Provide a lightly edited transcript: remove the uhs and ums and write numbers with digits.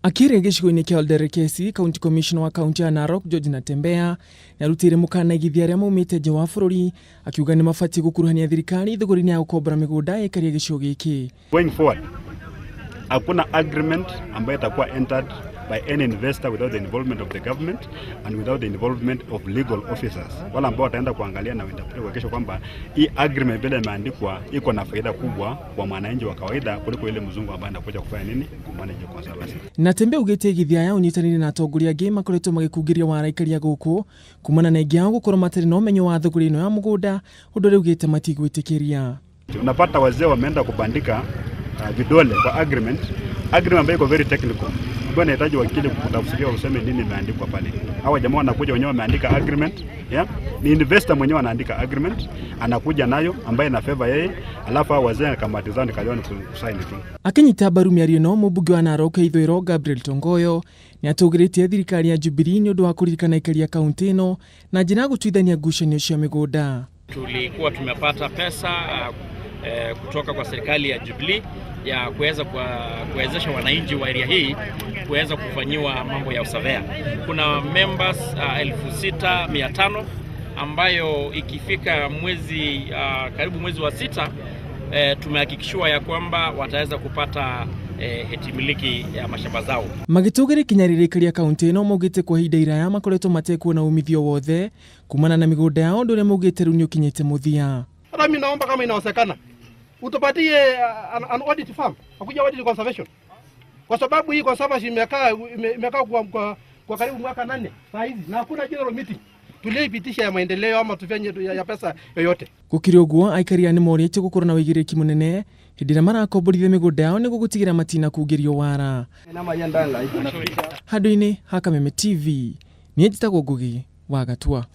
Akĩaria gĩcigo-inĩ kĩa Olderekesi, County Commissioner wa kaunti ya Narok George Natembeya nĩarutĩire mũkana aigithia arĩa maumĩte nja wa bũrũri akiuga nĩmabatiĩ gũkuruhania thirikari thũgũrĩ-inĩ ya gũkombora mĩgũnda ya aikari a gĩcigo gĩkĩ. Going forward, hakuna agreement ambayo itakuwa entered by any investor without the involvement of the government and without the involvement of legal officers, wale ambao wataenda kuangalia na wainterpret kuhakikisha kwamba hii agreement vile imeandikwa iko na faida kubwa kwa mwananchi wa kawaida kuliko ile mzungu ambaye anakuja kufanya nini, kumanage conservancy. Natembeya augĩte aigithia aya ũnyitanĩire na atongoria angĩ makoretwo magĩkungĩria wara aikari a gũkũ kumana na aingĩ ao gũkorwo matarĩ na ũmenyo wa thũgũrĩ ĩno ya mũgũnda, ũndũ ũrĩa augĩte matigwĩtĩkĩria. Unapata wazee wameenda kubandika vidole kwa agreement, agreement ambayo iko very technical, ambayo inahitaji wakili kutafsiria useme nini imeandikwa pale. Hawa jamaa wanakuja wenyewe wameandika agreement, yeah? Ni investor mwenyewe anaandika agreement, anakuja nayo ambayo ina favor yeye, alafu hao wazee kamati zao ni kazi ni kusign tu. Akĩnyita mbaru mĩario ĩno, mũmbunge wa Narok ya ithũĩro Gabriel Tongoyo nĩatũgĩrĩtie thirikari ya Jubilee nĩ ũndũ wa kũririkana aikari a kaunti ĩno na njĩra ya gũtuithania ngucanio cia mĩgũnda. Tulikuwa tumepata pesa kutoka kwa serikali ya Jubilee ya kuweza kuwezesha wananchi wa area hii kuweza kufanyiwa mambo ya usurveyor. Kuna members 6500 ambayo ikifika mwezi karibu mwezi wa sita, tumehakikishiwa ya kwamba wataweza kupata hati miliki ya mashamba zao. Magĩtũgĩria ikinya rĩrĩ, aikari a kaunti ĩno maugĩte kwa ihinda iraya makoretwo matekuona umithio wothe kumana na mĩgũnda yao, ũndũ ũrĩa maugĩte rĩu nĩ ũkinyĩte mũthia. Hata mimi naomba kama inawezekana utupatie an audit firm akuja audit conservation, kwa sababu hii conservancy imekaa kwa karibu mwaka 8 saa hizi na hakuna general meeting tuliyoipitisha ya maendeleo ama tufanye ya pesa yoyote. Gũkĩrĩ ũguo, aikari aya nĩ morĩtio gũkorwo na ũigĩrĩrĩki mũnene hĩndĩ ĩrĩa marakomborithia mĩgũnda yao nĩguo gũtigĩrĩra matinakungĩrio wara. Handũ-inĩ ha Kameme TV, niĩ njĩtagwo Ngugi wa Gatua.